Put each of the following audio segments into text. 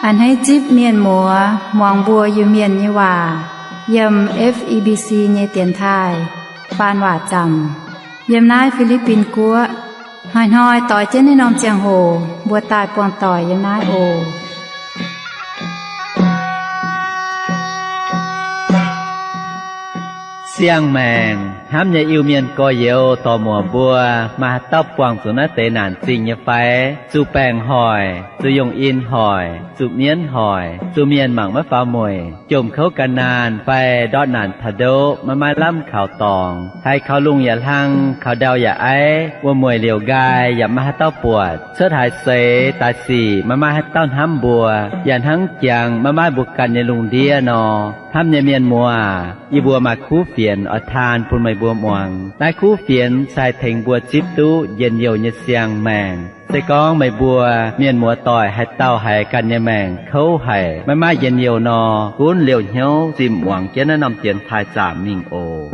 A'hneiv zipv mienh muoz muangx mbuo Iu-Mienh nyei waac yiem F E B C nyei dienx taaih faan waac zaamc yiem naaiv Fi^li^bin Guoqv. Hnoi-hnoi doix jienv naaiv norm ziangh hoc mbuo daaih buangh doic yiem naaiv oc. Siang-maengc hnamv nyei Iu-Mienh gorx-youz dorc-muoc mbuo, maaih haaix dauh buangh zuqc naaiv deix naanc zingh nyei fai? Zuqc baengc hoic, zuqc yungh in hoic, zuqc mienv hoic, zuqc mienh mangc maiv faaux mueic, jomc kouv gan naanh fai ndortv naanc taux ndoqv maiv maaih lamh kaux dorngx, haiz kaux lungh yaac hlang, kaux ndau yaac aiv, wuom-mueic liouc nqaai yaac maiv maaih haaix dauh buatc, cuotv haaix seix daaih sic maiv maaih haaix dauh hnamv mbuo, yaac hnangv jangx maiv maaih mbuo ganh nyei lungh ndiev nor. Hnamv nyei mienh muoz, yie mbuo maaih kuv fienx oix taan bun meih mbuo muangx. Naaiv kuv fienx se haih tengx mbuo zipv duqv njien-youh nyei siang-maengc. Se gorngv meih mbuo mienh muoz-doic haaix dauh haiz ganh nyei maengc kouv haic, maiv maaih njien-youh nor, gunv liouh hnyouv zimh muangx jienv naaiv norm dienx taaih zaamc mingh oc.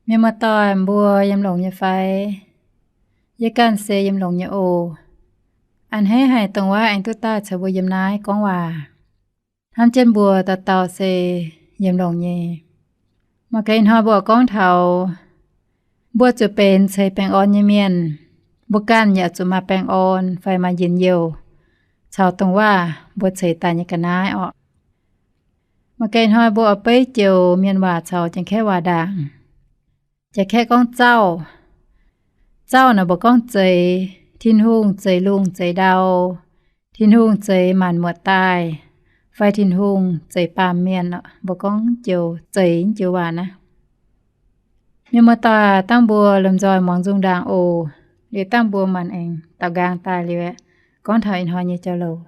Mienh muoz-doic mbuo yiem longx nyei fai? Yie ganh se yiem longx nyei oc. A'hneiv haic dongh wuov aengx duqv daaih caux mbuo yiem naaiv gorngv waac. Hnamv jienv mbuo dauh dauh se yiem longx nyei. Mangc gaax ih hnoi mbuo gorngv taux mbuo zuqc benx ceix baengh orn nyei mienh. Mbuo ganh yaac zuqc maaih baengh orn fai maaih njien-youh caux dongh waac mbuo ceix daaih nyei ga'naaiv orqc. Mangc gaax ih hnoi mbuo oix beiv joux mienh waac caux Janx-Kaeqv waac ndaangc. Janx-Kaeqv gorngv zauh. Zauh naaic mbuo gorngv zeix. Tin-Hungh zeix lungh zeix ndau, Tin-Hungh zeix maanc muotc daaih, fai Tin-Hungh zeix baamh mienh. Mbuo gorngv joux zeix joux waac naaiv. Mienh muoz-doic, dangh mbuo lomh nzoih muangx nzung ndaangc oc. Liuz dangh mbuo maanc aengx daaux nqaang daaih liuz aeqv, gorngv taux ih hnoi nyei jauv-louc.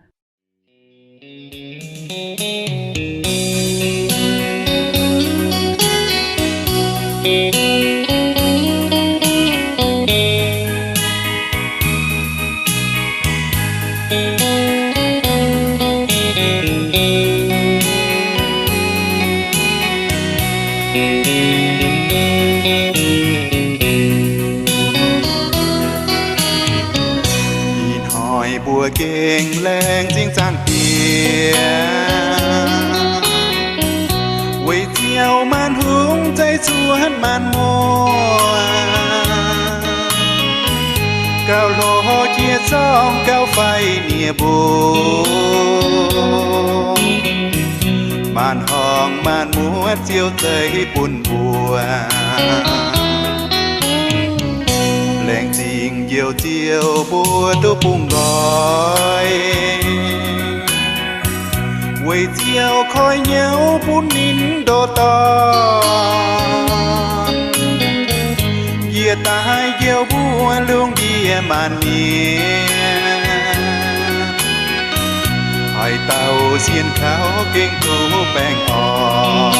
Ih hnoi mbuo gengh laengz zingh Zaangc Diex, weic ziouc maanc hungh zeiv cuotv maanc muoz, gauh hlo jiex zorngh gauh faix nie-mbung, maanc horngh maanc muotc Ziouv zeiv bun mbuo. Laengz zingh Njoux Ziouv mbuo duqv bungx nqoi, weic ziouc koi hnyouv bun ninh ndoh dorngc, njiec daaih njoux mbuo lungh ndiev maanc mienh. Haaix dauh sienx kaux gengh duqv baengh orn.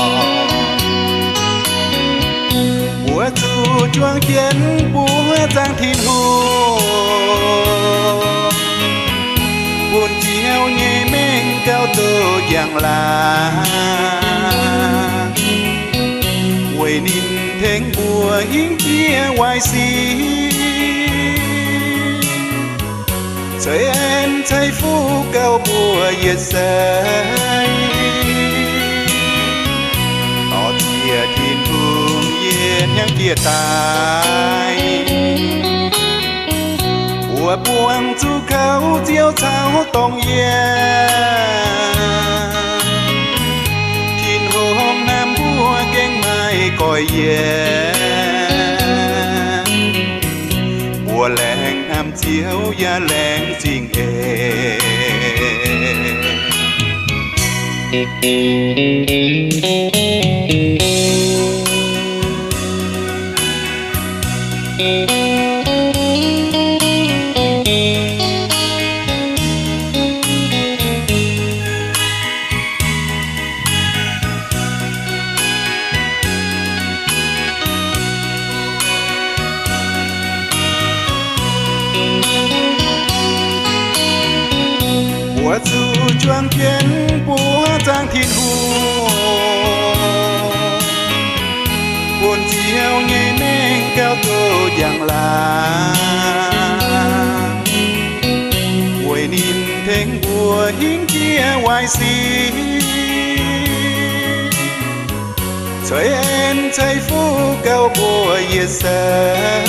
Mbuo zuqc juangc jienv mbuo Zaangc Tin-Hungh, bun Ziouv nyei mengh gauh duqv njang laangc, weic ninh tengx mbuo hingv jiex waaic sic, ceix en ceix fuqv gauh mbuo yietc seix. Dorh ziec Tin-Hungh yie hnyangx jiex daaih, mbuo buangh zuqc kaux Ziouv caux dongh yie. Tin-Hungh hnamv mbuo gengh maiv goiv yie. Mbuo laengz hnamv Ziouv yaac laengz zingh eix. Zuangx jienv buov zaangv Tin-Hungh, bun Ziouv nyei mengh gauh duqv njang-laangc, weic ninh tengx mbuo hingv jiex waaic sic, ceix en ceix fuqv gauh mbuox yietc seix.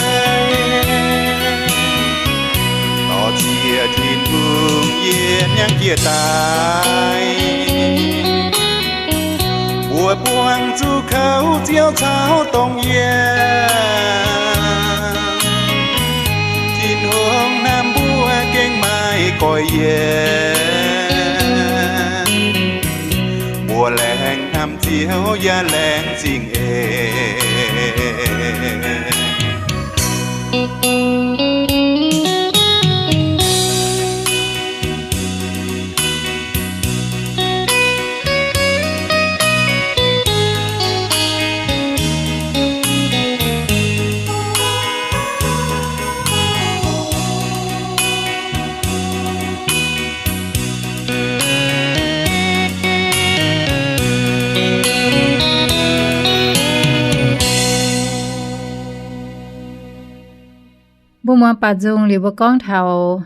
Dorh ziex Tin-Hungh yie hnyangx jiex daaih, mbuo buangh zuqc kouv Ziouv caux dongh yie. Tin-Hungh hnamv mbuo gengh maaih goiv yie. Mbuo laengz hnamv Ziouv yaac laengz zingh eix. Mbuo muangx baaux nzung liuz mbuo gorngv taux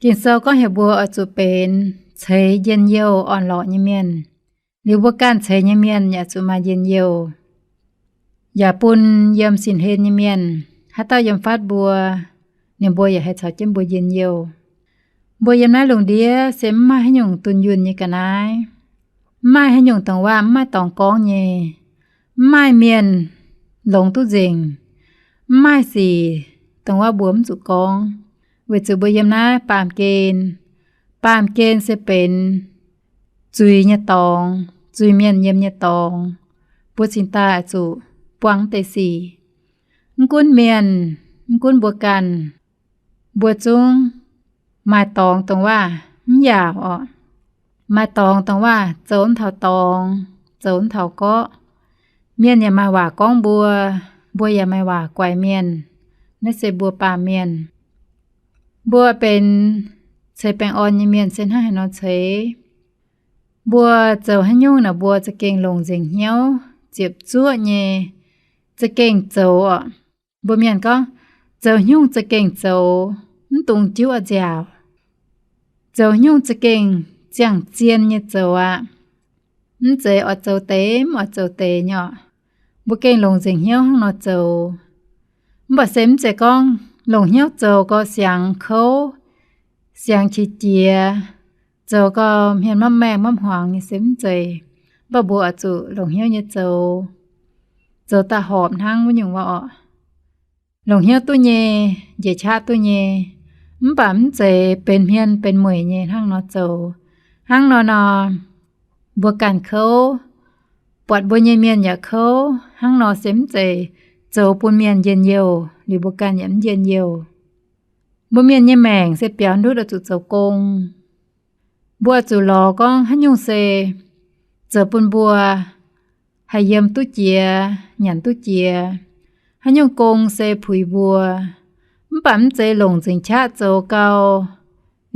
Ging-Sou gorngv heuc mbuo oix zuqc benx ceix njien-youh orn-lorqc nyei mienh. Liuz mbuo ganh ceix nyei mienh yaac zuqc maaih njien-youh, yaac bun yiem sin hlen nyei mienh, haaix dauh yiem fatv mbuo, ninh mbuo yaac haih caux jienv mbuo njien-youh. Mbuo yiem naaiv lungh ndiev se mv maaih haaix nyungc dunh yunh nyei ga'naaiv, mv maaih haaix nyungc dongh waac mv maaih dorngx gorngv nyei, mv maaih mienh longx duqv nzengc, mv maaih sic dongh waac mbuo mv zuqc gorngv, weic zuqc mbuo yiem naaiv baamh gen. Baamh gen se benx zuiz nyei dorngx, zuiz-mienh yiem nyei dorngx. Mbuo cingx daaih oix zuqc buangh deix sic. Mv gunv mienh, mv gunv mbuo ganh, mbuo zungv maaih dorngx dongh waac mv yaauc orqc. Maaih dorngx dongh waac zoux mv taux dorngx, zoux mv taux gorqv. Mienh yaac maaih waac gorngv mbuo, mbuo yaac maaih waac guaix mienh. Naaiv se mbuo baamh mienh. Mbuo benx ceix baengh orn nyei mienh se hnangv haaix nor ceix? Mbuo zoux haaix nyungc naaic mbuo za'gengh longc nzengc hnyouv ziepc zuoqv nyei za'gengh zoux orqc. Mbuo mienh gorngv, zoux haaix nyungc za'gengh zoux, mv dungx jiuv a'nziaauc. Zoux haaix nyungc za'gengh ziangh zien nyei zoux aqv. Mv zeiz oix zoux deix mv oix zoux deix nyei orqc. Mbuo gengh longc nzengc hnyouv hnangv nor zoux. Mv baac se mv zeiz gorngv longc hnyouv zoux gau siangx kouv, siangx qiex jiez, zoux gau hmien mapv maengh mapv hmuangx nyei se mv zeiz. Mv baac mbuo oix zuqc longc hnyouv nyei zoux, zoux daaih horpc hnangv wuov nyungc waac orqc. Longc hnyouv duqv nyei, njiec qaqv duqv nyei, mv baac mv zeiz benx hmien benx mueic nyei hnangv nor zoux. Hnangv nor nor, mbuo ganh kouv, buatc mbuo nyei mienh yaac kouv, hnangv nor se mv zeiz zoux bun mienh njien-youh, liuz mbuo ganh yaac mv njien-youh. Mbuo mienh nyei maengc se biaux ndutv oix zuqc zoux gong. Mbuo oix zuqc lorz gorngv haaix nyungc se zoux bun mbuo haih yiem duqv jiex, nyanc duqv jiex. Haaix nyungc gong se puix mbuo. Mv baac mv zeiz longc nzengc qaqv zoux gau,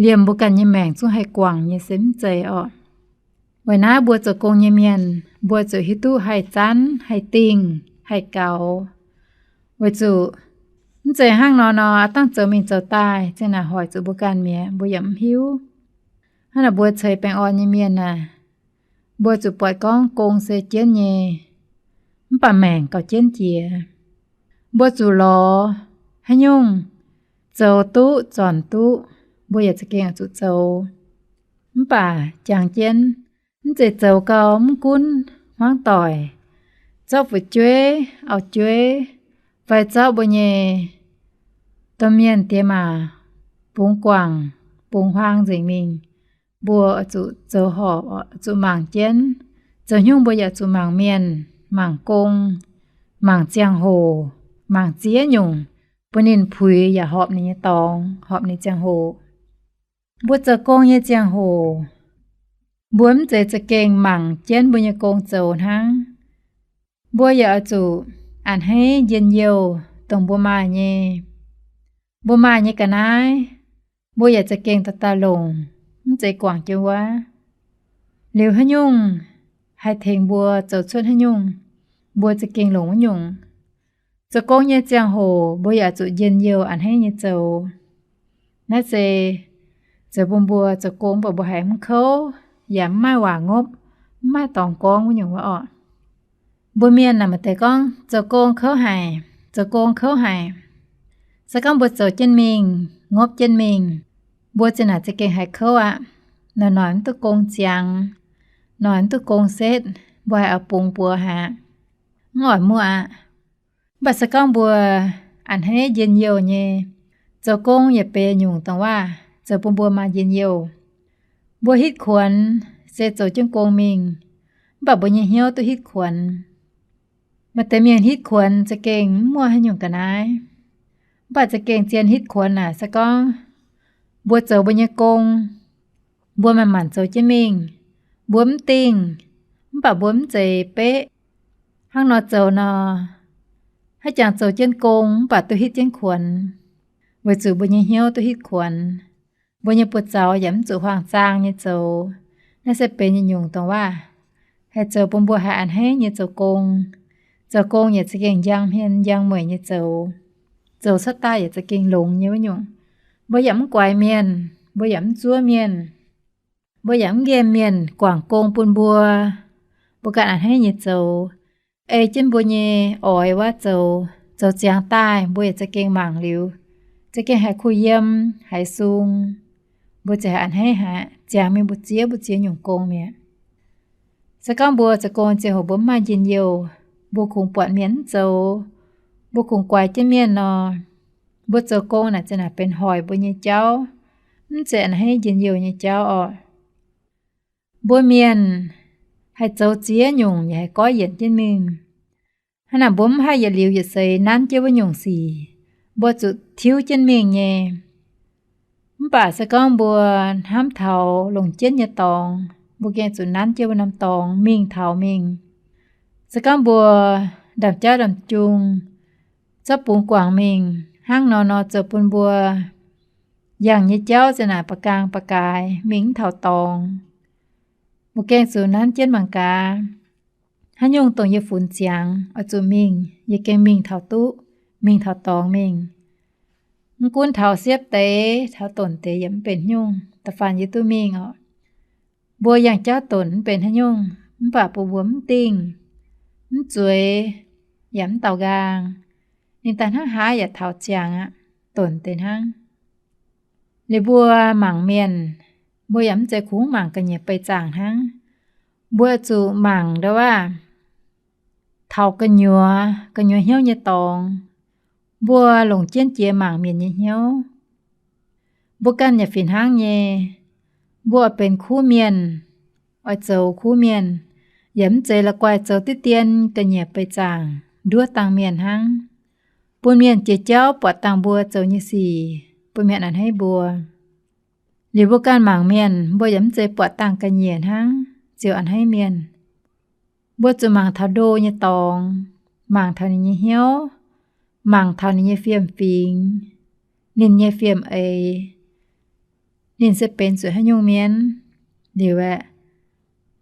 liemh mbuo ganh nyei maengc zungv haih guangc nyei se mv zeiz orqc. Weic naaiv mbuo zoux gong nyei mienh, mbuo zuqc hiuv duqv haih zanv, haih dingh, haih gaux. Weic zuqc mv zeiz hnangv nor nor, aav dangh zoux mingh zoux daaih, zinh naaic hoic zuqc mbuo ganh mi'aqv, mbuo yaac mv hiuv. Hnangv naaic mbuo ceix baengh orn nyei mienh aah, mbuo zuqc buatc gorngv gong se jienv nyei, mv baac maengc gauh jienv jiex. Mbuo zuqc lorz haaix nyungc zoux duqv, zornc duqv, mbuo yaac za'gengh zuqc zoux. Mv baac jangx jienv, mv zeiz zoux gau mv gunv hmuangv doic, zorqv fu'jueiv, auv-jueiv, fai zorqv mbuo nyei domh mienh diex maac bungx guangc, bungx huaang nzengc mingh. Mbuo zuqc zoux horpc, zuqc mangc jienv. Zoux haaix nyungc mbuo yaac zuqc mangc mienh, mangc gong, mangc ziangh hoc, mangc ziex nyungc, bun ninh puix yaac horpc ninh nyei dorngx, horpc ninh ziangh hoc. Mbuo zoux gong nyei ziangh hoc, mbuo mv zeiz za'gengh mangc jienv mbuo nyei gong zoux hnangv. Mbuo yaac oix zuqc a'hneiv njien-youh dongh mbuo maaih nyei. Mbuo maaih nyei ga'naaiv, mbuo yaac za'gengh dorh daaih longc. mv zeiz guangc jienv wuov. Liuz haaix nyungc haih tengx mbuo zoux cuotv haaix nyungc, mbuo za'gengh longc wuov nyungc. Zoux gong nyei ziangh hoc mbuo yaac zuqc njien-youh a'hneiv nyei zoux. Naaiv se zoux bun mbuo zoux gong mv baac mbuo haiz mv kouv, yaac mv maaih waac ngopv, mv maaih dorngx gorngv wuov nyungc wuov orqc. Mbuo mienh naaic maaih deix gorngv zoux gong kouv haic, zoux gong kouv haic. Se gorngv mbuo zoux jienv mingh, ngopv jienv mingh, mbuo zinh naaic za'gengh haiz kouv aqv. Noic-noic mv duqv gong ziangx, noic mv duqv gong setv, mbuo haiz oix bungx buoz haic, mv oix muoqv aqv. Mv baac se gorngv mbuo a'hneiv njien-youh nyei, zoux gong yaac benx nyungc dongh waac zoux bun mbuo maaih njien-youh. Mbuo hitv kuonx se zoux jienv gong mingh, mv baac mbuo nyei hnyouv duqv hitv kuonx. Maaih deix mienh hitv kuonx za'gengh mv muoqv haaix nyungc ga'naaiv, mv baac za'gengh zien hitv kuonx naaic se gorngv mbuo zoux mbuo nyei gong, mbuo manc-manc zoux jienv mingh, mbuo mv dingh, mv baac mbuo mv zeiz beqv. Hnangv nor zoux nor, haaix jangx zoux jienv gong mv baac duqv hitv jienv kuonx, weic zuqc mbuo nyei hnyouv duqv hitv kuonx. Mbuo nyei buoz-zaux yaac mv zuqc huaang-zaang nyei zoux. Naaiv se benx nyungc-nyungc dongh waac haih zoux bun mbuo haiz a'hneiv nyei zoux gong. Zoux gong yaac za'gengh njang hmien njang mueic nyei zoux. Zoux cuotv daaih yaac za'gengh longx nyei wuov nyungc. Mbuo yaac mv guaix mienh, mbuo yaac mv zuov mienh, mbuo yaac mv nqemh mienh guangc gong bun mbuo. Mbuo ganh a'hneiv nyei zoux, ei jienv mbuo nyei oix wuov zoux. Zoux ziangx daaih mbuo yaac za'gengh mangc liuz, za'gengh haiz kuh yiem, haiz sung. Mbuo ziouc haiz a'hneiv haic, ziangx mingh mbuo ziex, mbuo ziex nyungc gong mi'aqv. Se gorngv mbuo zoux gong ziangh hoc mbuo mv maaih njien-youh, mbuo kungx buatc mienh mv zoux, mbuo kungx guaix jienv mienh nor, mbuo zoux gong naaic zinh naaic benx hoic mbuo nyei jauv, mv zeiz a'hneiv njien-youh nyei jauv orqc. Mbuo mienh haih zoux ziex nyungc yaac haih goiv yienc jienv mingh. Hnangv naaic mbuo mv haih yietc liuz yietc seix nanv jienv wuov nyungc sic. Mbuo zuqc tiuv jienv mingh nyei. Mv baac se gorngv mbuo hnamv taux longc jienv nyei dorngx, mbuo gengh zuqc nanv jienv wuov norm dorngx mingh taux mingh. Se gorngv mbuo ndaamv-jauv ndaamv-jung zorqv bungx guangc mingh, hnangv nor nor zoux bun mbuo yangh nyei jauv zinh naaic ba'gaang ba'gaaix mingh mv taux dorngx. Mbuo gengh zuqc nanv jienv mangc gaax, haaix nyungc dongh yie funx ziangx oix zuqc mingh, yie gengh mingh taux duqv, mingh taux dorngx mingh. Mv gunv taux siepv deix, taux donc deix yaac mv benx haaix nyungc, da'faanh yie duqv mingh orqc. Mbuo yangh jauv donc mv benx haaix nyungc, mv baac bun mbuo mv dingh, mv zueiz, yaac mv daaux nqaang. Ninh daaih hnangv haaix yaac taux ziangx aqv, donc deix hnangv. Liuz mbuo mangc mienh, mbuo yaac mv zeiz kungx mangc ga'nyiec beih zaangc hnangv. Mbuo zuqc mangc ndau waac taux gu'nyuoz, gu'nyuoz hnyouv nyei dorngx. Mbuo longc jienv jiex mangc mienh nyei hnyouv. Mbuo ganh yaac fih hnangv nyei. Mbuo oix benx kuv mienh, oix zoux kuv mienh, yaac mv zeiz la'guaih zoux diqv dien ga'nyiec beih zaangc nduov dangh mienh hnangv, bun mienh jiex jauv buatc dangh mbuo zoux nyei sic, bun mienh a'hneiv mbuo. Liuz mbuo ganh mangc mienh, mbuo yaac mv zeiz buatc dangh ga'nyiec hnangv ziouc a'hneiv mienh. Mbuo zuqc mangc taux ndo nyei dorngx, mangc taux ninh nyei hnyouv, mangc taux ninh nyei fiem-fingx, ninh nyei fiem-eix, ninh se benx zuqc haaix nyungc mienh. Liuz aeqv,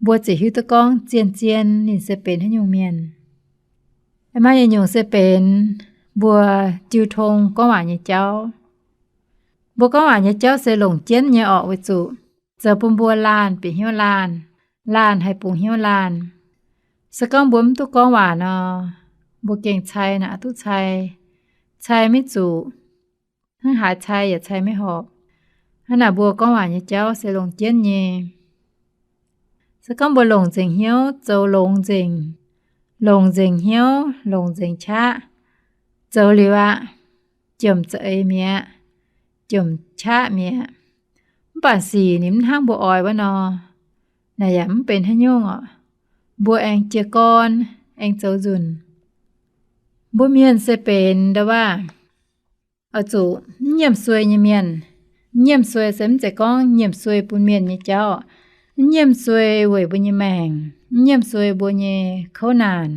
mbuo ziouc hiuv duqv gorngv zien-zien ninh se benx haaix nyungc mienh. Maiv nyungc se benx mbuo jiu tong gorngv waac nyei jauv. Mbuo gorngv waac nyei jauv se longc jienv nyei orqc, weic zuqc zoux bun mbuo laanh bieqc hnyouv laanh, laanh haih bungx hnyouv laanh. Se gorngv mbuo mv duqv gorngv waac nor, mbuo gengh cai naaic duqv cai, cai maiv zuqc, hnangv haaix cai yaac cai maiv horpc. Hnangv naaic mbuo gorngv waac nyei jauv se longc jienv nyei. Se gorngv mbuo longc nzengc hnyouv zoux longx nzengc, longc nzengc hnyouv, longc nzengc qaqv, zoux liuz aqv, jomc za'eix mi'aqv, jomc qaqv mi'aqv. Mv baac sic ninh mv hnangv mbuo oix wuov nor, naaic yaac mv benx haaix nyungc orqc. Mbuo aengx jiez gorn, aengx zoux nzunc. Mbuo mienh se benx ndau waac oix zuqc mv nyiemc suei nyei mienh. Mv nyiemc suei se mv zeiz gorngv nyiemc suei bun mienh nyei jauv. Mv nyiemc suei weic mbuo nyei maengc, mv nyiemc suei mbuo nyei kouv naanc,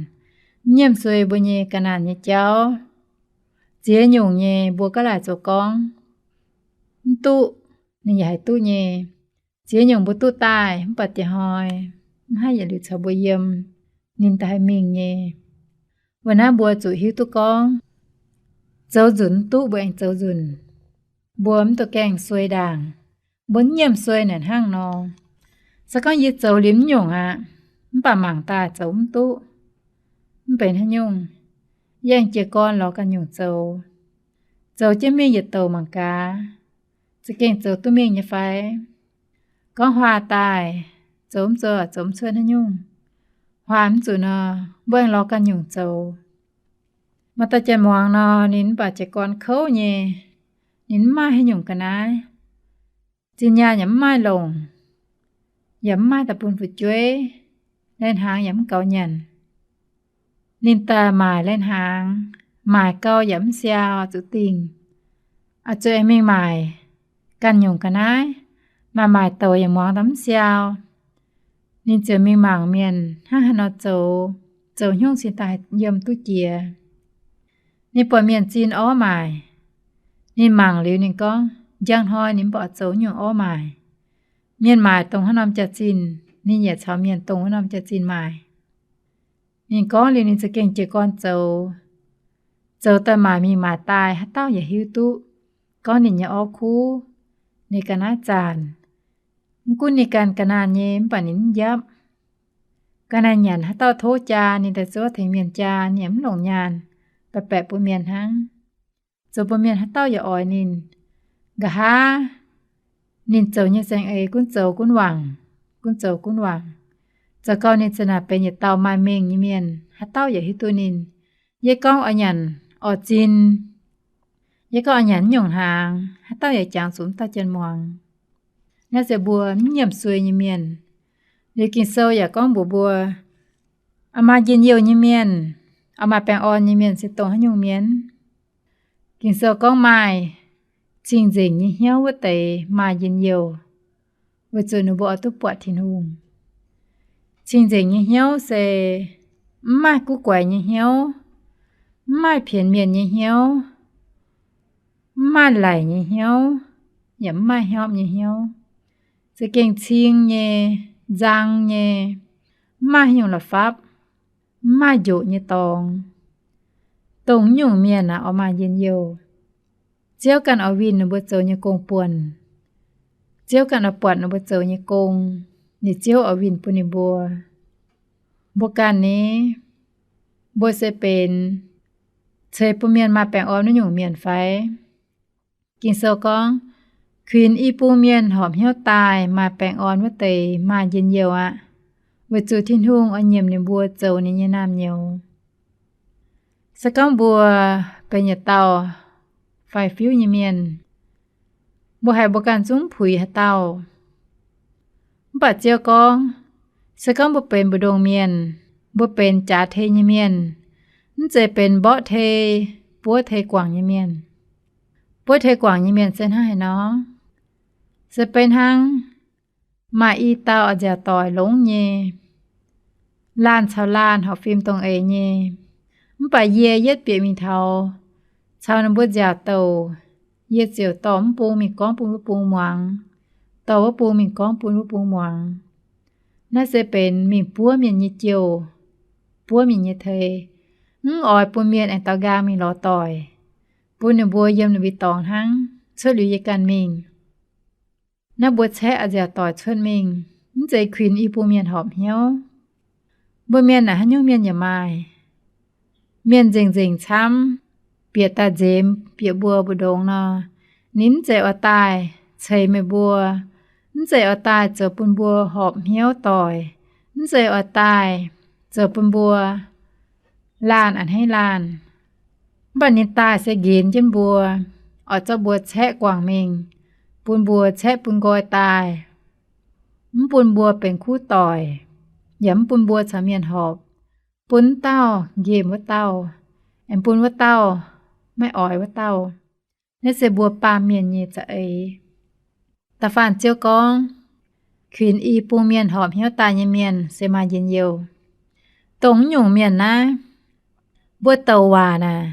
mv nyiemc suei mbuo nyei ga'naanc nyei jauv. Ziex nyungc nyei mbuo gaav laaic zoux gorngv mv duqv, ninh yaac haih duqv nyei. Ziex nyungc mbuo duqv daaih mv baac dieh hnoi mv haih yietc liuz caux mbuo yiem, ninh daaih haih mingh nyei. Weic naaiv mbuo zuqc hiuv duqv gorngv, zoux nzunc mv duqv mbuo aengx zoux nzunc. Mbuo mv duqv gaengh suei ndaangc, mbuo mv nyiemc suei naaic hnangv nor. Se gorngv yie zoux liuz mv nyungc aqv, mv baac mangc daaih zoux mv duqv, mv benx haaix nyungc, yie aengx jiez gorn lorz ganh nyungc zoux. Zoux jienv mingh yietc douc mangc gaax, za'gengh zoux duqv mingh nyei fai? Gorngv huaax daaih, zoux mv zoux, zoux mv cuotv haaix nyungc, huaax mv zuqc nor, mbuo aengx lorz ganh nyungc zoux. Maaih dauh janx-muangz nor, ninh mv baac jiez gorn kouv nyei, ninh mv maaih haaix nyungc ga'naaiv. Zinh nyaanh yaac mv maaih longc, yaac mv maaih daaih bun fu'jueiv, lai-hnaangx yaac mv gaux nyanc. Ninh daaih maaic lai-hnaangx, maaic gau yaac mv siaau, zuqc dingh, oix zuqc aengx mingh maaic ganh nyungc ga'naaiv. Maaih maaic douc yaac muangx daaih mv siaau. Ninh ziouc mingh mangc mienh hnangv haaix nor zoux, zoux haaix nyungc cingx daaih yiem duqv jiex. Ninh buatc mienh zinh orv maaic. Ninh mangc liuz ninh gorngv, njang hnoi ninh mv baac zoux nyungc orv maaic. Mienh maaic dongh haaix norm jaax-zinh, ninh yaac caux mienh dongh wuov norm jaax-zinh maaic. Ninh gorngv liuz ninh za'gengh jiez gorn zoux. Zoux daaih maaic mingh maaic daaih, haaix dauh yaac hiuv duqv gorngv ninh nyei orv kuv, ninh ga'naaiv zaanc. Mv gunv ninh ganh ga'naanh nyei mv baac ninh mv njapv. Ga'naanh nyanc haaix dauh tov jaa, ninh daaih zuov tengx mienh jaa, ninh yaac mv longc nyaanh, baeqc baeqc bun mienh hnangv. Zoux bun mienh haaix dauh yaac oix ninh. Nqa'haav ninh zoux nyei saeng-eix gunv zoux gunv wangc, gunv zoux gunv wangc. Zoux gau ninh za'naaic benx yietc dauh maaih mengh nyei mienh, haaix dauh yaac hiuv duqv ninh. Yie gorngv oix nyanc orv zinh, yie gorngv oix nyanc nyungc hnaangx, haaix dauh yaac jangx zuqc mv dauh janx-muangz. Naaiv se mbuo mv nyiemc suei nyei mienh. Liuz Ging-Sou yaac gorngv mbuox mbuo, oix maaih njien-youh nyei mienh, oix maaih baengh orn nyei mienh se dongh haaix nyungc mienh? Ging-Sou gorngv maaih cing-nzengc nyei hnyouv wuov deix maaih njien-youh, weic zuqc ninh mbuo oix duqv buatc Tin-Hungh. Cing-nzengc nyei hnyouv se mv maaih guv guaix nyei hnyouv, mv maaih pienx mienh nyei hnyouv, mv maaih laic nyei hnyouv, yaac mv maaih hnyopv nyei hnyouv. Za'gengh cing nyei, nzang nyei, mv maaih haaix nyungc la'fapv, mv maaih njoqc nyei dorngx. Dongh nyungc mienh aeqv, oix maaih njien-youh. Ziouv ganh oix winh ninh mbuo zoux nyei gong-buonc. Ziouv ganh oix buatc ninh mbuo zoux nyei gong, ninh Ziouv oix winh bun ninh mbuo. Mbuo ganh ni, mbuo se benx ceix bun mienh maaih baengh orn wuov nyungc mienh fai? Ging-Sou gorngv, kuinx i bung mienh horpc hnyouv daaih maaih baengh orn wuov deix maaih njien-youh aqv, weic zuqc Tin-Hungh oix nyiemc ninh mbuo zoux ninh nyei naamh nyouz. Se gorngv mbuo benx yietc dauh faix-fiuv nyei mienh, mbuo haiz mbuo ganh zungv puix haaix dauh. Mv baac Ziouv gorngv, se gorngv mbuo benx mbu'ndongx mienh, mbuo benx jaax tei nyei mienh, mv zeiz benx mborqv tei, buov tei guangc nyei mienh. Buov tei guangc nyei mienh se hnangv haaix nor? Se beiv hnangv maaih i dauh a'nziaauc doic longx nyei, laanh caux laanh horpc fim dongh eix nyei. Mv baac yie yietv bieqc mingh taux, caux ninh mbuo nziaauc douc, yie ziouc dorh mv bung mingh gorngv bun wuov bung muangx, dorh wuov bung mingh gorngv bun wuov bung muangx. Naaiv se benx mingh buov mienh nyei jouh, buov mienh nyei tei, mv oix bun mienh aengx daaux nqaang mingh lorz doic, bun ninh mbuo yiem ninh mbuo dorngx hnangv, cuotv liuz yie ganh mingh. Naaiv mbuo caeqv a'nziaauc doic cuotv mingh, mv zeiz kuinx i bung mienh horpc hnyouv. Mbuo mienh naaic haaix nyungc mienh yaac maaih. Mienh nzengc-nzengc camv, bieqc daaih nzemx bieqc mbuo mbu'ndongx nor, ninh mv zeiz oix daaih ceix meih mbuo, mv zeiz oix daaih zoux bun mbuo horpc hnyouv doic, mv zeiz oix daaih zoux bun mbuo laanh a'hneiv laanh. Mv baac ninh daaih se nqenx jienv mbuo, oix zorqv mbuo caeqv guangc mingh, bun mbuo caeqv bun nqoi daaih, mv bun mbuo benx kuv doic, yaac mv bun mbuo caux mienh horpc, bun wuov dauh nqemh wuov dauh, aengx bun wuov dauh maiv oix wuov dauh. Naaiv se mbuo baamh mienh nyei za'eix. Da'faanh Ziouv gorngv, kuinx i bung mienh horpc hnyouv daaih nyei mienh se maaih njien-youh. Dongh wuov nyungc mienh naaiv, mbuo douc waac naaic,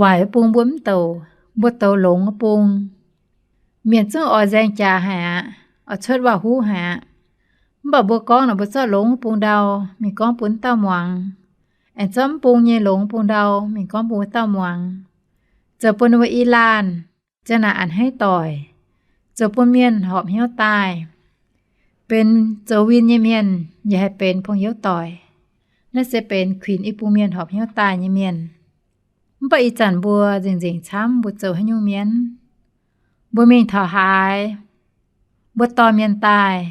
waaic wuov bung mbuo mv douc, mbuo douz longx wuov bung. Mienh zungv oix nzaeng jaax haic aqv. oix cuotv waac-huv haic aqv. Mv baac mbuo gorngv nor, mbuo zorqv longx bung ndau mingh gorngv bun wuov dauh muangx, aengx zorqv mv bung nyei longx bung ndau mingh gorngv bun wuov dauh muangx, zoux bun ninh mbuo i laanh ziang naaic a'hneiv doic, zoux bun mienh horpc hnyouv daaih. Benx zoux win nyei mienh yaac haih benx pong hnyouv doic. Naaiv se benx kuinx i bung mienh horpc hnyouv daaih nyei mienh. Mv baac ih zanc mbuo nzengc-nzengc camv mbuo zoux haaix nyungc mienh? Mbuo mingh taux haaix, mbuo dorh mienh daaih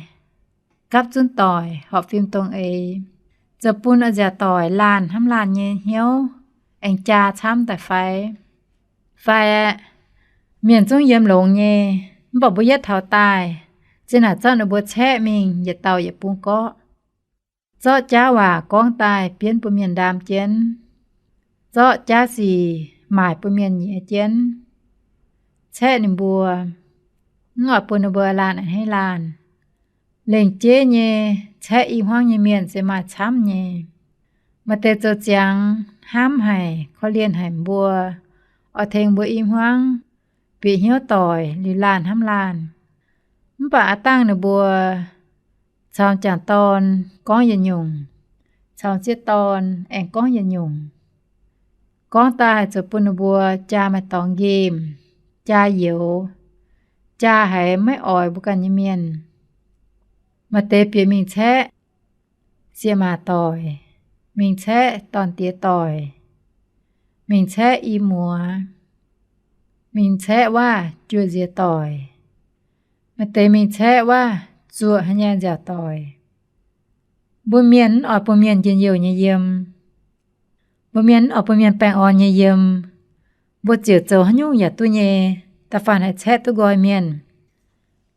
gapv zunv doic, horpc fim dongh eix, zoux bun a'nziaauc doic laanh hnamv laanh nyei hnyouv aengx jaa camv daaih fai? Fai aeqv, mienh zungv yiem longx nyei, mv baac mbuo yietv taux daaih, zinh naaic zorqv ninh mbuo caeqv mingh yietc dauh yietc bung gorqv, zorqv jaav waac gorngv daaih bienv bun mienh ndaam jienv, zorqv jaav sic maaic bun mienh nyiex jienv, caeqv ninh mbuo, mv oix bun ninh mbuo laanh a'hneiv laanh. Lengc jeiv nyei, caeqv i hmuangv nyei mienh se maaih camv nyei. Maaih deix zoux ziangx hnamv haic, korv-lienh haic mbuo, oix tengx mbuo i hmuangv bieqc hnyouv doic liuz laanh hnamv laanh. Mv baac aav dangh ninh mbuo caux m'jangc dorn gorngv yietc nyungc, caux m'sieqv dorn aengx gorngv yietc nyungc. Gorngv daaih zoux bun ninh mbuo jaa maaih dorngx nqemh, jaa youx, jaa haiz maiv oix mbuo ganh nyei mienh. Maaih deix bieqc mingh caeqv sieqv-maac doic, mingh caeqv dorn-diex doic, mingh caeqv i muoz, mingh caeqv waav-juoh nziex doic, maaih deix mingh caeqv waav-zuoqc haaix nyungc nziaauc doic. Mbuo mienh mv oix bun mienh njien-youh nyei yiem. Mbuo mienh mv oix bun mienh baengh orn nyei yiem. Mbuo ziouc zoux haaix nyungc yaac duqv nyei. Da'faanh haih caeqv duqv nqoi mienh.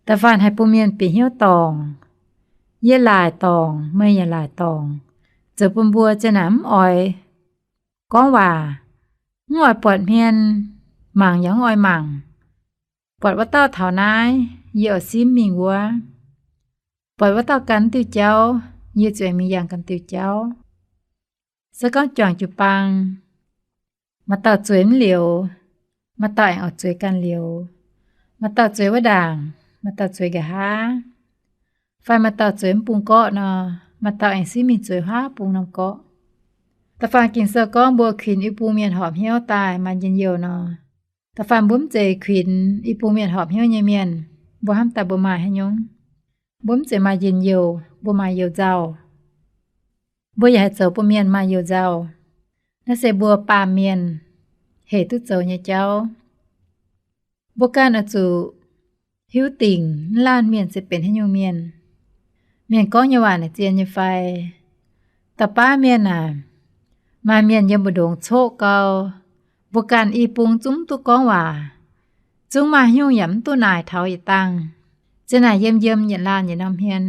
Da'faanh haih bun mienh bieqc hnyouv dorngc. Yie laaic dorngc, meih yaac laaic dorngc, zoux bun mbuo ziang naaic mv oix gorngv waac, mv oix buatc hmien, mangc yaac mv oix mangc. Buatc wuov dauh taux naaiv, yie oix simv mingh wuov. Buatc wuov dauh gan diuh jauv, yie zuqc mingh yangh gan diuh jauv. Se gorngv juangc jiu-baang, maaih dauh zueiz mv liouz, maaih dauh aengx oix zueiz ganh liouz. Maaih dauh zueiz wuov ndaangc, maaih dauh zueiz nqa'haav, fai maaih dauh zueiz mv bung gorqv nor, maaih dauh aengx simv mingh zueiz haav bung norm gorqv. Da'faanh Ging-Sou gorngv mbuo kuinx i bung mienh horpc hnyouv daaih maaih njien-youh nor, da'faanh mbuo mv zeiz kuinx i bung mienh horpc hnyouv nyei mienh, mbuo hnamv daaih mbuo maaih haaix nyungc? Mbuo mv zeiz maaih njien-youh, mbuo maaih you-nzauh. Mbuo yaac haih zoux bun mienh maaih you-nzauh. Naaiv se mbuo baamh mienh hec duqv zoux nyei jauv. Mbuo ganh oix zuqc hiuv dingc mv laanh mienh se benx haaix nyungc mienh. Mienh gorngv nyei waac naaic zien nyei fai? Da'baav mienh aac, maaih mienh yiem mbu'ndongx coqv gau, mbuo ganh i bung zungv mv duqv gorngv waac, zungv maaih haaix nyungc yaac mv duqv naaic taux yietc dangh. Zinh naaic yiem yiem yietc laanh yietc norm hmien,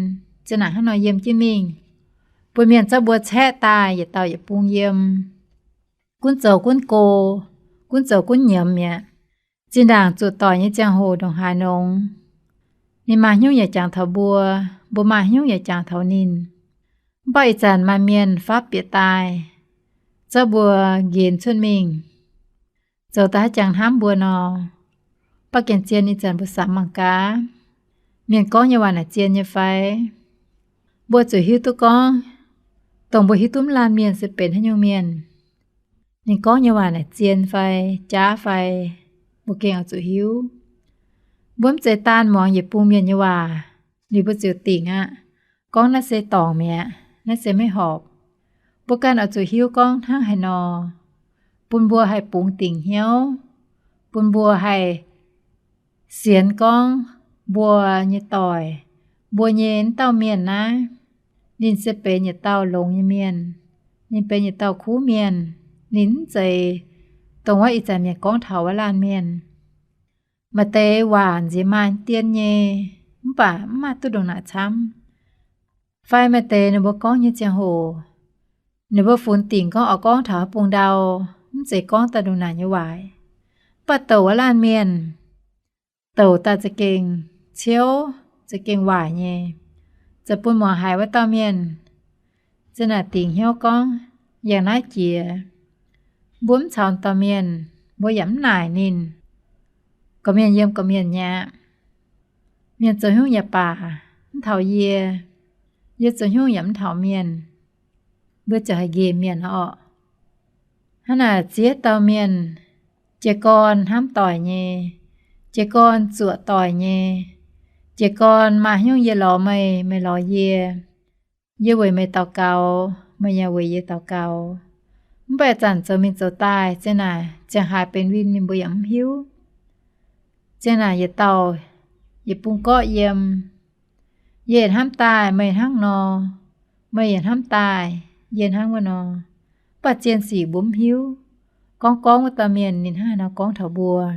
zinh naaic hnangv nor yiem jienv mingh, bun mienh zorqv mbuo caeqv daaih yietc dauh yietc bung yiem. Gunv zoux gunv go, gunv zoux gunv nyiemz mi'aqv. Zinh ndaangc zuqc doic nyei ziangh hoc ndongc haaix nongx, ninh maaih haaix nyungc yaac jangx taux mbuo, mbuo maaih haaix nyungc yaac jangx taux ninh. Mv baac ih zanc maaih mienh faapv bieqc daaih, zorqv mbuo nqenx cuotv mingh, zoux daaih haaix jangx hnamv mbuo nor. Mv baac gengh zien ih zanc mbuo samx mangc gaax, mienh gorngv nyei waac naaic zien nyei fai? Mbuo zuqc hiuv duqv gorngv, dongh mbuo hiuv duqv mv laanh mienh se benx haaix nyungc mienh. Ninh gorngv nyei waac naaic zien fai jaav fai, mbuo gengh oix zuqc hiuv. Mbuo mv zeiz daanh muangx yietc bung mienh nyei waac liuz mbuo ziouc dingc aqv, gorngv naaiv se dorngc mi'aqv, naaiv se maiv horpc. Mbuo ganh oix zuqc hiuv gorngv hnangv haaix nor, bun mbuo haih bungx dingc hnyouv, bun mbuo haih sienx gorngv mbuo nyei doic, mbuo nyei wuov dauh mienh naaiv, ninh se benx yietc dauh longx nyei mienh, ninh benx yietc dauh kuv mienh, ninh mv zeiz dongh wuov ih zanc mienh gorngv taux wuov laanh mienh. Maaih deix waac nziex maaih dien nyei, mv baac mv maaih duqv ndongc naaic camv. Fai maaih deix ninh mbuo gorngv nyei ziangh hoc, ninh mbuo funx dingc gorngv oix gorngv taux haaix bung ndau, mv zeiz gorngv daaih ndongc naaic nyei waaic. Mv baac douc wuov laanh mienh, douc daaih za'gengh ciouv, za'gengh waaic nyei, zoux bun muangx haiz wuov dauh mienh za'naaic dingc hnyouv gorngv, yangh naaiv jiex, mbuo mv caux dauh mienh, mbuo yaac mv naaic ninh. Gorqv-mienh yiem gorqv-mienh nyei aqv. Mienh zoux hnyouv yaac baac mv taux yie, yie zoux hnyouv yaac mv taux mienh. Mbuo ziouc haih nqemh mienh orqc. Hnangv naaic ziex dauh mienh, jiez gorn hnamv doic nyei, jiez gorn zuoqc doic nyei, jiez gorn maaih hnyouv yie lorz meih, meih lorz yie, yie weic meih daux gaux, meih yaac weic yie daux gaux. Mv baac zanc zoux mingh zoux daaih, ziang naaic ziangh haaix benx win ninh mbuo yaac mv hiuv. Ziang naaic yietc dauh yietc bung gorqv yiem. Yie hnamv daaih meih hnangv nor, meih yaac hnamv daaih yie hnangv wuov nor. Mv baac zien sic mbuo mv hiuv. Gorngv gorngv wuov dauh mienh ninh hnangv haaix nor gorngv taux mbuo.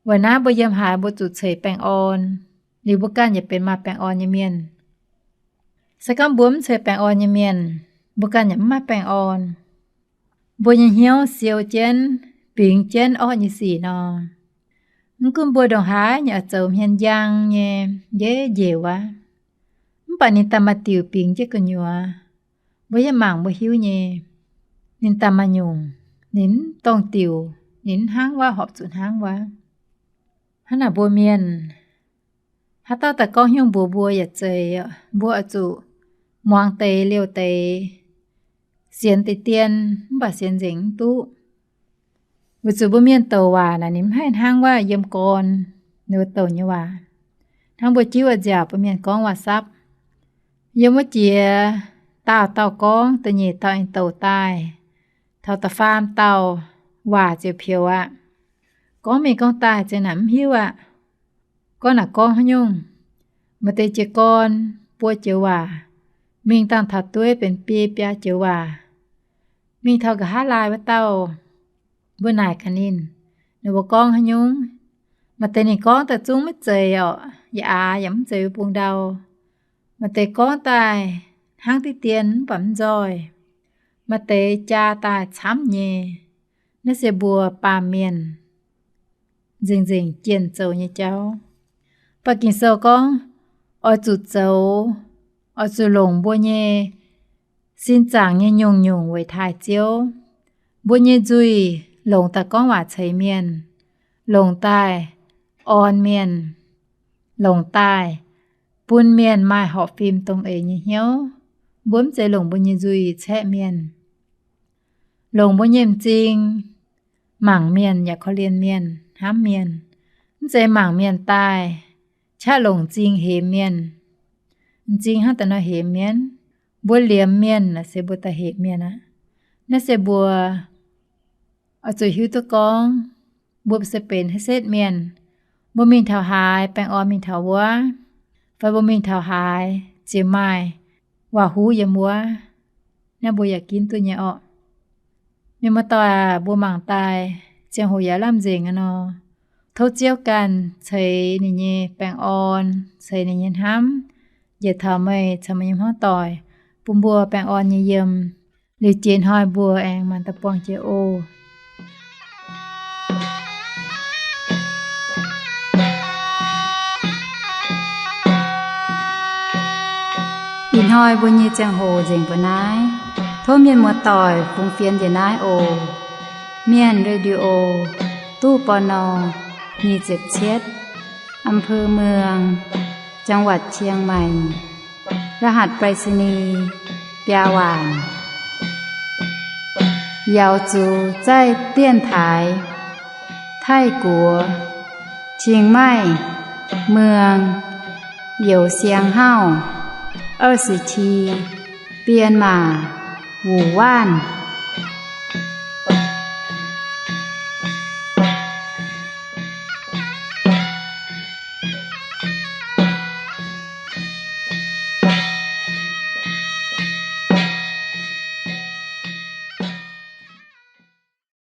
Weic naaiv mbuo yiem haaix mbuo zuqc ceix baengh orn, liuz mbuo ganh yaac benx maaih baengh orn nyei mienh. Se gorngv mbuo mv ceix baengh orn nyei mienh, mbuo ganh yaac mv maaih baengh orn. Mbuo nyei hnyouv siou jienv, bingx jienv orqv nyei sic nor, mv gunv mbuo ndongc haaix nyungc oix zoux hmien njang nyei, njev njiec wuov, mv baac ninh daaih maaih diuc bingx jienv gu'nyuoz. Mbuo yietv mangc mbuo hiuv nyei, ninh daaih maaih nyungc, ninh mv dongh diuc, ninh mv hnangv wuov horpc zuqc hnangv wuov. Hnangv naaic mbuo mienh, haaix dauh daaih gorngv hnyouv mbuox mbuo yaac zeiz, mbuo oix zuqc muangx deix liouh deix, sienx deix dien, mv baac sienx nzengc mv duqv. Weic zuqc mbuo mienh douc waac naaic ninh mv haih hnangv wuov yiem gorn ninh mbuo douc nyei waac. Hnangv mbuo jiuv a'nziaauc bun mienh gorngv waac-sapv, yiem wuov jiex dauh dauh gorngv, da'nyeic dauh aengx douc daaih, taux da'faam dauh waac ziouc peux aqv. Gorngv mingh gorngv daaih ziang naaic mv hiuv aqv. Gorngv naaic gorngv haaix nyungc, maaih deix jiez gorn buo joux waac, mingh dangh taux dueiv benx biei biaa joux waac. Mingh taux nqa'haav laai wuov dauh, mbuo naaic gaax ninh, ninh mbuo gorngv haaix nyungc. Maaih deix ninh gorngv daaih zungv maiv zeiz orqc, yaac aax yaac mv zeiz bung ndau. Maaih deix gorngv daaih hnangv diqv dien mv baac mv nzoih. Maaih deix jaa daaih camv nyei. Naaiv se mbuo baamh mienh nzengc-nzengc jienh zoux nyei jauv. Mv baac Ging-Sou gorngv, oix zuqc zoux, oix zuqc longc mbuo nyei sin zaangc nyei nyungc-nyungc weic taaih Ziouv. Mbuo nyei nzuih longc daaih gorngv waac ceix mienh, longc daaih orn mienh, longc daaih bun mienh maaih horpc fim dongh eix nyei hnyouv. Mbuo mv zeiz longc mbuo nyei nzuih caeqv mienh. Longc mbuo nyei m'zing mangc mienh yaac korv-lienh mienh, hnamv mienh. Mv zeiz mangc mienh daaih qaqv longc m'zing hemx mienh. M'zing hnangv daaih nor hemx mienh. Mbuo liemh mienh se mbuo daaih hemx mienh aqv. Naaiv se mbuo oix zuqc hiuv duqv gorngv, mbuo se benx haaix setv mienh. Mbuo mingh taux haaix, baengh orn mingh taux wuov, fai mbuo mingh taux haaix, ziouc maaih waac-huv yiem wuov. Naaiv mbuo yaac ginv duqv nyei orqc. Mienh muoz-doic aac, mbuo mangc daaih ziangh hoc yaac lamh nzengc aqv nor. Tov Ziouv ganh ceix ninh nyei baengh orn, ceix ninh nyei hnamv njiec taux meih caux meih nyei hmuangv doic, bun mbuo baengh orn nyei yiem. Liuz jiex hnoi mbuo aengx mangc daaih buangh jiex oc. Ih hnoi mbuo nyei ziangh hoc nzengc mbuo naaiv. Tov mienh muoz-doic fungx fienx njiec naaiv oc. Mienh Radio, ตู้ ปณ. nyic ziepc cietv, อำเภอเมือง จังหวัดเชียงใหม่ รหัสไปรษณีย์ biaa waanc. 瑶族在电台 Taiv-Guoqv, Chiang Mai, เมือง Youz Siang Hauv, 二十七, 编码 Wu Wanv.